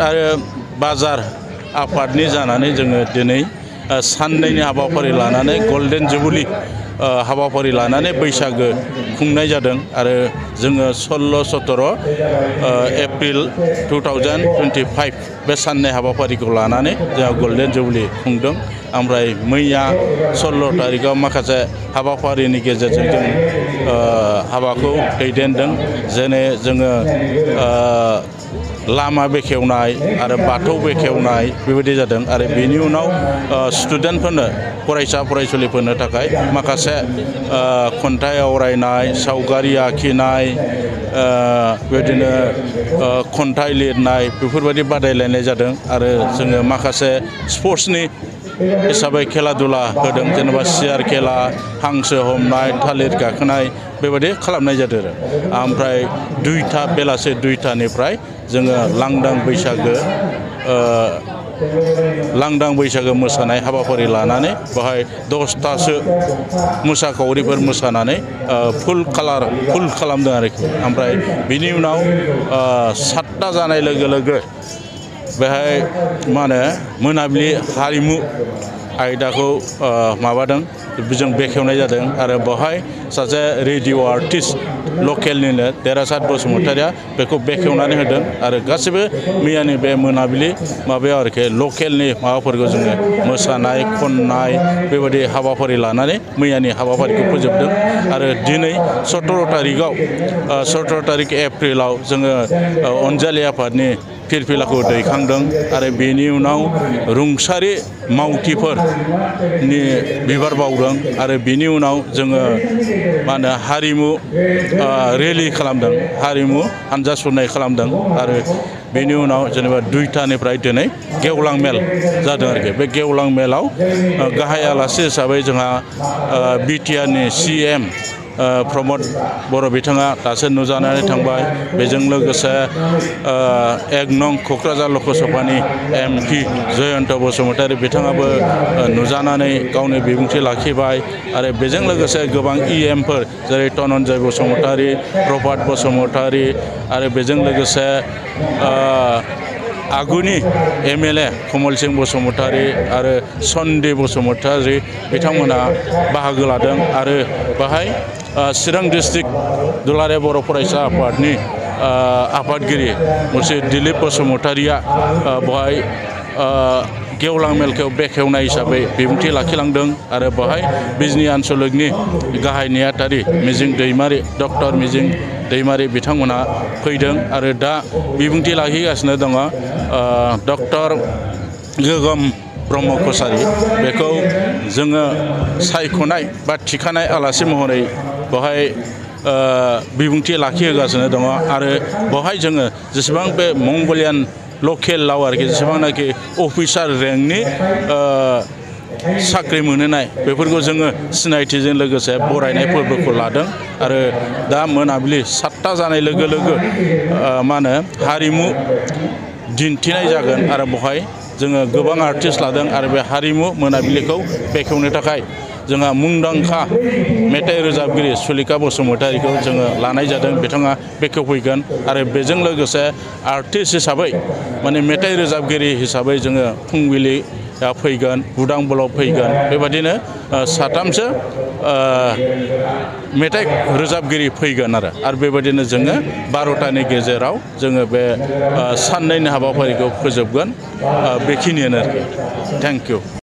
आरो बाजार आफादनि जानानै जोङो दिनै साननैनि हाबाफारि लानानै गल्डेन जुबुलि हाबाफारि लानानै बैसागो खुंनाय जादों आरो जोङो 16-17 एप्रिल 2025 बे साननै हाबाफारिखौ लानानै जोंहा गल्डेन जुबुलि खुंदों। ओमफ्राय मैया 16 तारिखआव माखासे हाबाफारिनि गेजेरजों जों हाबाखौ दैदेनदों। जेने जोङो लामा बेखेवनाय आरो बाथौ बेखेवनाय बेबायदि जादों आरो बेनि उनाव स्टुडेन्टफोरनो फरायसा फरायसुलिफोरनो थाखाय माखासे खन्थाइ आवरायनाय, सावगारि आखिनाय, बेबायदिनो खन्थाइ लिरनाय बेफोरबायदि बादायलायनाय जादों आरो जोङो माखासे स्पर्ट्सनि हिसाबै खेला दुला होदों। जेनेबा सियार खेला, हांसो हमनाय, थालिर गाखोनाय बेबायदि खालामनाय जादों आरो ओमफ्राय बेलासे 2टानिफ्राय जोङो लांदां बैसागो मोसानाय हाबाफारि लानानै बेवहाय 10तासो मोसाखावरिफोर मोसानानै फुल खालामदों आरोखि। ओमफ्राय बिनि उनाव 7ता जानाय लोगो लोगो बेहाय मोनाबिलि हारिमु आयदाखौ माबादों जों बेखेवनाय जादों आरो बेवहाय सासे रेडिअ' आर्टिस्ट लकेलनिनो देरासात बसुमतारिया बेखौ बेखेवनानै होदों आरो गासिबो मैयानि बे मोनाबिलि माबायाव आरोखि लकेलनि माबाफोरखौ जोङो मोसानाय खननाय बेबायदि हाबाफारि लानानै मैयानि हाबाफारिखौ फोजोबदों आरो दिनै 17 तारिख एप्रिलाव जोङो अनजालि आफादनि फिरफिलाखौ दैखांदों आरो बेनि उनाव रुंसारि मावथिफोरनि बिबार बावदों आरो बेनि उनाव जोङो हारिमु रेलि खालामदों, हारिमु हानजा सुरनाय खालामदों आरो बेनि उनाव जेनेबा 2टानिफ्राय दिनै गेवलां मेल जादों आरोखि। बे गेवलां मेलाव गाहाय आलासि हिसाबै जोंहा बिटिआरनि CM प्रमद बर' बिथाङा दासो नुजानानै थांबाय। बेजों लोगोसे 1 नं क'क्राझार लकसभानि MP जयन्त बसुमतारि बिथाङाबो नुजानानै गावनि बिबुंथि लाखिबाय आरो बेजों लोगोसे गोबां EMफोर जेरै धनन्जय बसुमतारि, प्रभात बसुमतारि आरो बेजों लोगोसे आगुनि MLA कमल सिंह बसुमतारि आरो सन्दीप बसुमतारि बिथांमोना बाहागो लादों आरो बाहाय चिरां डिस्ट्रिक्ट दुलाराय बर' फरायसा आफादनि आफादगिरि मुंसे दिलीप बसुमतारिया बेवहाय गेवलां मेलखौ बेखेवनाय हिसाबै बिबुंथि लाखिलांदों आरो बेवहाय बिजनी आन्चलिकनि गाहाय नेहाथारि डक्टर मिजिं दैमारि बिथांमोना फैदों आरो दा बिबुंथि लाखिगासिनो दङ डक्टर गोगोम ब्रह्म कसारी। बेखौ जोङो सायख'नाय बा थिखानाय आलासि महरै बेवहाय बिबुंथि लाखिहोगासिनो दङ आरो बेवहाय जोङो जेसेबां बे मंगलियान लकेलाव आरोखि जेसेबांनाखि अफिसार रेंकनि साख्रि मोनहोनाय बेफोरखौ जोङो सिनायथिजों लोगोसे बरायनाय फोरबोखौ लादों आरो दा मोनाबिलि 7ता जानाय लोगो लोगो हारिमु दिन्थिनाय जागोन आरो बेवहाय जोङो गोबां आर्टिस्ट लादों आरो बे हारिमु मोनाबिलिखौ बेखेवनो थाखाय जोंहा मुंदांखा मेथाइ रोजाबगिरि सुलेखा बसुमतारिखौ जोङो लानाय जादों। बिथाङा बेखेवफैगोन आरो बेजों लोगोसे आर्टिस्ट हिसाबै मेथाइ रोजाबगिरि हिसाबै जोङो फुंबिलिया फैगोन, उदां बलब फैगोन। बेबादिनो 3सो मेथाइ रोजाबगिरि फैगोन आरो बेबादिनो जोङो 12टानि गेजेराव जोङो बे साननैनि हाबाफारिखौ फोजोबगोन। बेखिनियानो आरोखि। Thank you.